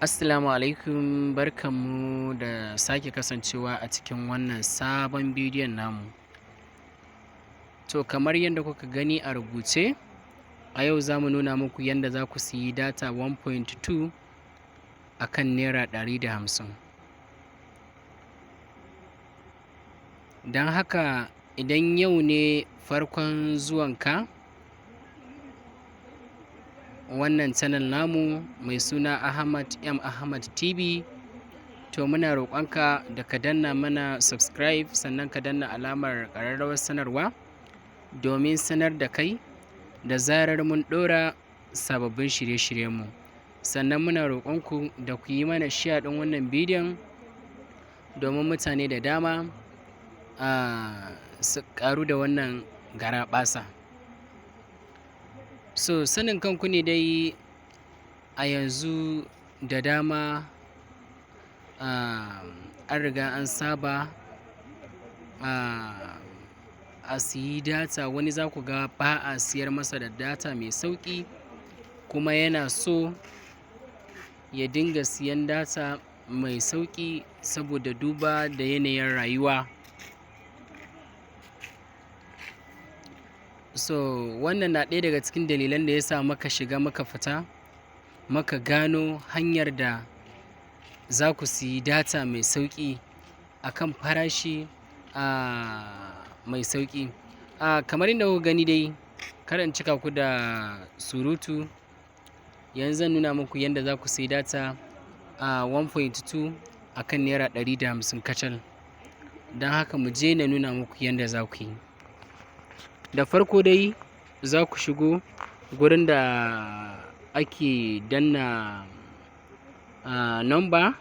Assalamu alaikum, barkanmu da sake kasancewa a cikin wannan sabon bidiyon namu. To, kamar yadda kuka gani a rubuce, a yau za mu nuna muku yadda za ku siyi data 1.2 a kan ₦150. Don haka idan yau ne farkon zuwanka wannan channel namu mai suna Ahmad M Ahmad TV, to muna roƙonka da ka danna mana subscribe, sannan ka danna alamar ƙararrawar sanarwa domin sanar da kai da zarar mun ɗora sababbin shirye-shiryenmu. Sannan muna roƙonku da ku yi mana share ɗin wannan bidiyon domin mutane da dama su ƙaru da wannan garaɓasa. So sanin kanku ne dai, a yanzu da dama an riga an saba a siyi data. Wani za ku ga ba a siyar masa da data mai sauƙi, kuma yana so ya dinga siyan data mai sauƙi saboda duba da yanayin rayuwa. So wannan na ɗaya daga cikin dalilan da ya sa muka shiga muka fita muka gano hanyar da za ku siyi data mai sauƙi a kan farashi mai sauƙi. Kamar yadda kuka gani dai, kar in cika ku da surutu, yanzu zan nuna muku yadda za ku siyi data a 1.2 a kan ₦150 kacal. Don haka mu je na nuna muku yadda za ku yi. Da farko dai za ku shigo gurin da ake danna number,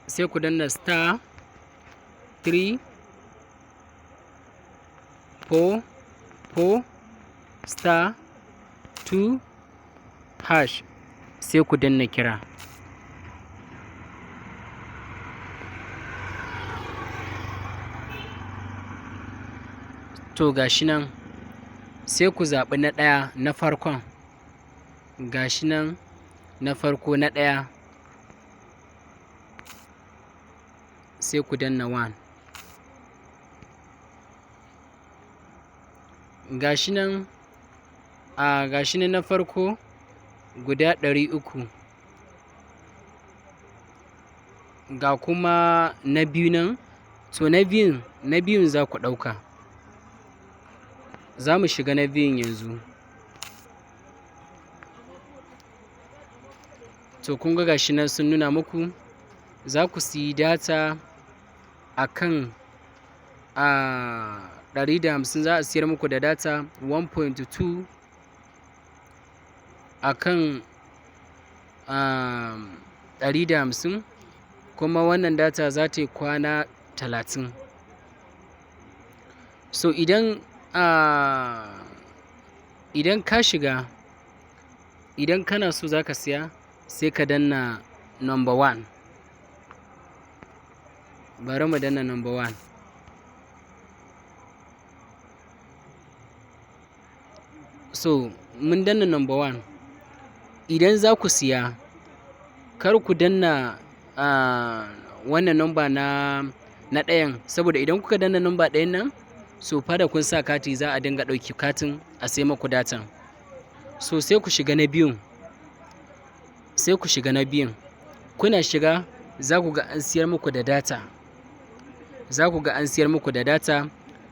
sai ku danna star 3 4 4 star 2 hash, sai ku danna kira. To gashi nan, sai ku zaɓi na ɗaya, na farkon. Gashi nan na farko, na ɗaya, sai ku danna 1. Gashi nan, gashi nan na farko guda 300. Ga kuma na biyu nan, to na biyun za ku ɗauka. Za mu shiga na biyun yanzu. To kun ga gashi nan sun nuna muku za ku siyi data a kan 150, za a siyar muku da data 1.2 a kan 150, kuma wannan data za ta yi kwana 30. So idan ka shiga, idan kana so za ka siya, sai ka danna number 1. Bari mu danna number 1. So mun danna number 1. Idan za ku siya, kar ku danna wannan number na ɗayan, saboda idan kuka danna number ɗayan nan, so fa da kun sa kati za a dinga ɗauki katin a sai maku datan. So sai ku shiga na biyun. Sai ku shiga na biyun. Kuna shiga za ku ga an siyar muku da data. Za ku ga an siyar muku da data.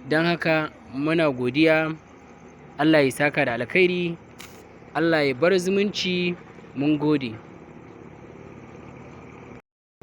Don haka muna godiya. Allah ya saka da alkhairi. Allah ya bar zumunci. Mun gode.